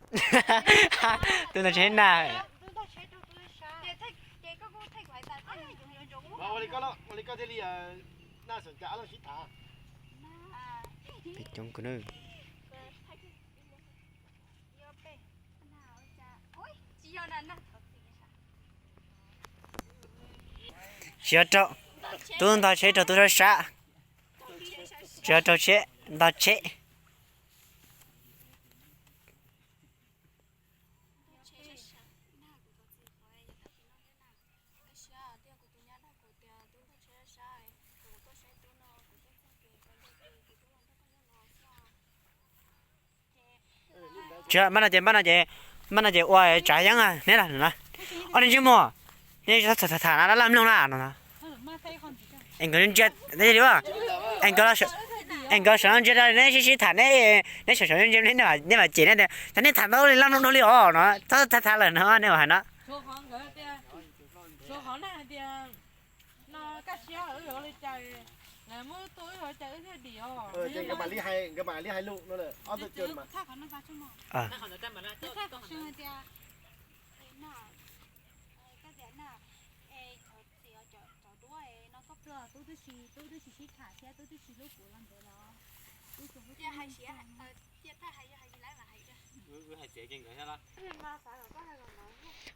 Tus ntawd tseem nag. Peb coob kawg na. Tsis yog rau, tub ntog tsheb rau tub sab sab. Tsis yog rau tsheb, ntog tsheb. Tsis, npaj no ces, npaj no ces, npaj no ces ua tsav yeeb neb los no. Ob niag ntsej muag, neb txhob tham tham na, laj mloog na no. Es nkawd ntsia li, es nkawd sawv no ntsia rau neb sib sib tham, neb sawv sawv ntsia neb, neb mam cem neb tias cov nej tham ntau li laj mloog dua li os no, txhob tham tham lawm no nej mam hais no.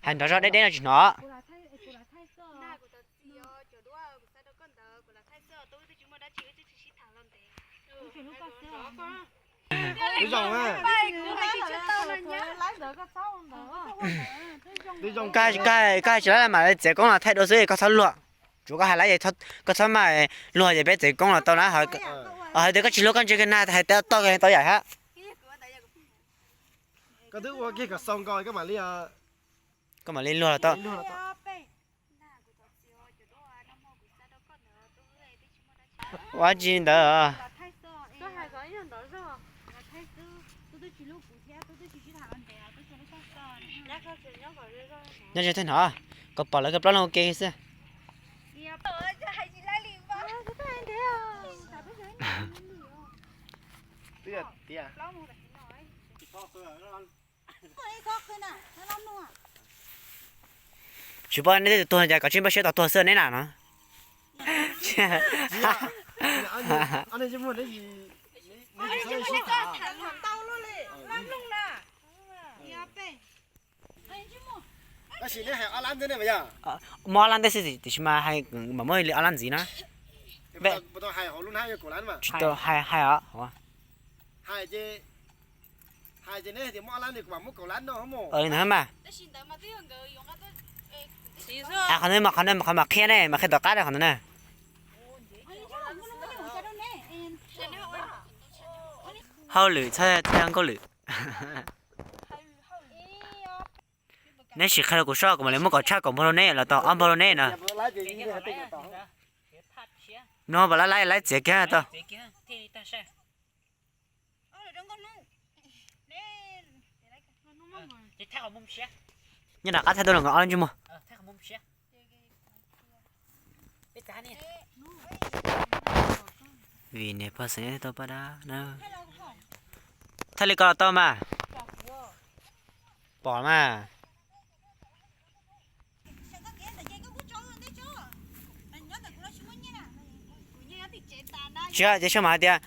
Hais nrov zog deb deb no tsis hnov. Koj hais tsis laib mam li txiav koob los thaij dua xwb, koj txhob luag. Tsuav koj hais laib, koj txhob maj luag ces peb txiav koob los tau na. Hais tias koj tsis luag koj ntsia kiag nag hais tias toj tau yaim hab. Koj mam li luag los tau. Ua tsi ntawd. Nyob ze thaij hnov, koj pom lawv koj plaub leeg ua ke xwb. Tsis paub neb twb tuag cas koj tsis npaj siab tau tuag xwb neb na no. Muaj ob lab ntej xwb tiam sis mas hais mam muaj li ob lab ntxiv na. Tsis tau hais hais os. Ntawd mas qhov no mas qhov no mas qhov mam qhia ne, mam qhia tom qab rau qhov ntawd na. Hauj lwm txhaj nkauj lwm. Neb sim qhia rau kuv soj kuv mam li muab kom tshaj kaum npaug rau neb los tau ob npaug rau neb no. No pas laib laib laib txiav kiag tau. Nyob nram qab thaij tuaj los nkawd ob lub ntsej muag. Vim niam pog xeem tau paj dab na. Thaij li ko los tau mas. Pom mas. Tsis ces seb mam hais tias,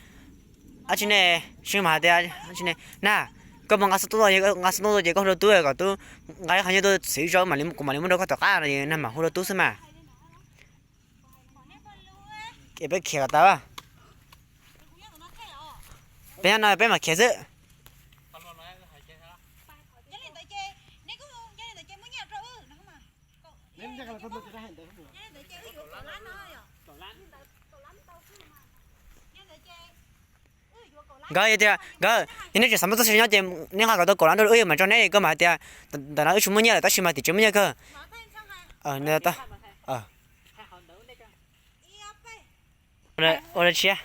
ab tsi ne, seb mam hais tias, ab tsi ne, na, koj puas nqa xov tooj, nqa xov tooj tuaj ces koj hu rau tub kom tub nqa ib qho nyiaj tuaj txhim zog mam li, kuv mam li muab rau koj tom qab no, nag mam hu rau tub xwb mas. Es peb khiav kom tau. Peb nyob no peb mam khiav xwb. Nkawd tias, nkawd, yog nej tseem xav muaj txoj sia nyob ces nej nqa kom tau kaum lab nrog wb, wb mam tso neb, koj mam hais tias ntawm no wb tsis muaj nyiaj lawm tab sis mas tim tsev muaj nyiaj kawg. Ua li tshiab.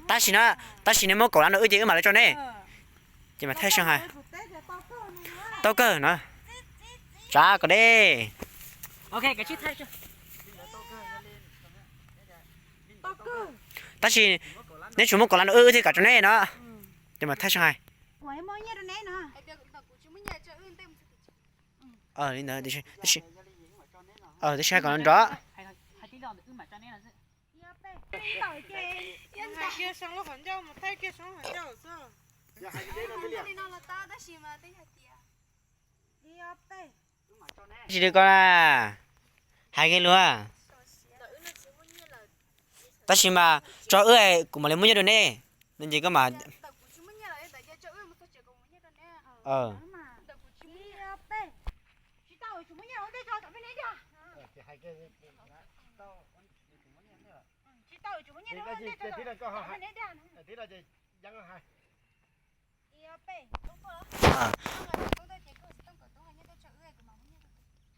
Tab sis na, tab sis neb muab kaum lab rau wb ces wb mam li tso neb. Ces mas thaij seej hais. Tau kawg no. Tsav kom deb. Ok, koj tsis thaij tso. Tab sis neb tsuas muab kaum lab no wb thiaj kam tso neb no. Ces mas thaij sib hais. Li ntawd, tab sis, tab sis hais kom nrov. Tsis li ko na, hais kiag luag. Tab sis mas tso wb kuv mam li muab nyiaj rau neb. No ces koj mas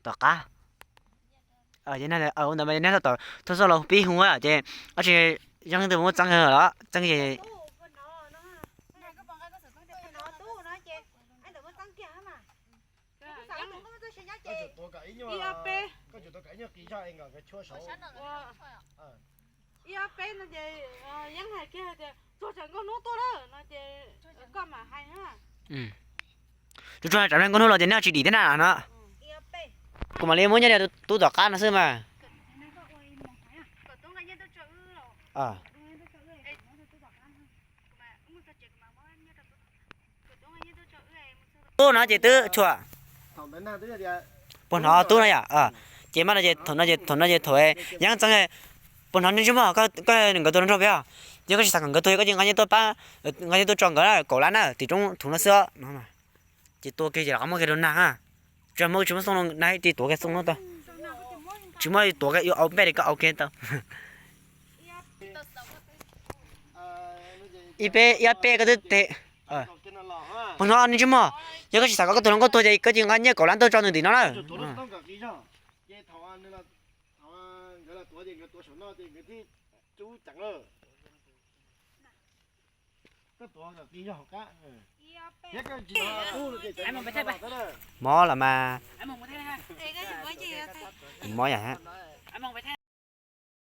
tom qab. Ua ntawd mas neb tau tom thawj xoj los pib hu ces dab tsi yeeb twg muab txeeb los txeeb ces ib ob peb no ces yeeb hais kiag tias txog tsam nkauj hnub tuaj lawm no ces koj mam hais na. Tsuas tsuas tsam nkauj hnub los ces nej tsis dim thiab na no. Kuv mam li muab nyiaj rau tub tom qab no xwb mas. Tub no ces twb tshuam. Puas hnov tub no yom? Ces mas no ces thaum no ces thaum yeeb txeeb, puas hnov nej ntsej muag koj nkawd tuaj nrog peb os? Yog koj tsis xav kom nkawd tuag koj cia nqa nyiaj tuaj pab, nqa nyiaj tuaj tso nkawd kaum lab na tim roob thuv no xwb os. Ces tua kiag ces rov qab muab kiag rau nag. Tsis muaj, tsis muaj xoo na, tig tuav kiag xoo no tau. Tsis muaj tuav, yuav au npej li koj au kiag tau. Ib peb, ib ob peb koj twb teg. Puas hnov nej ntsej muag? Yog koj tsis xav kom koj tus hluas nkauj tuag ces koj cia nqa nyiaj kaum lab tuaj tso nws tim no na. Mob los mas. Mob yam.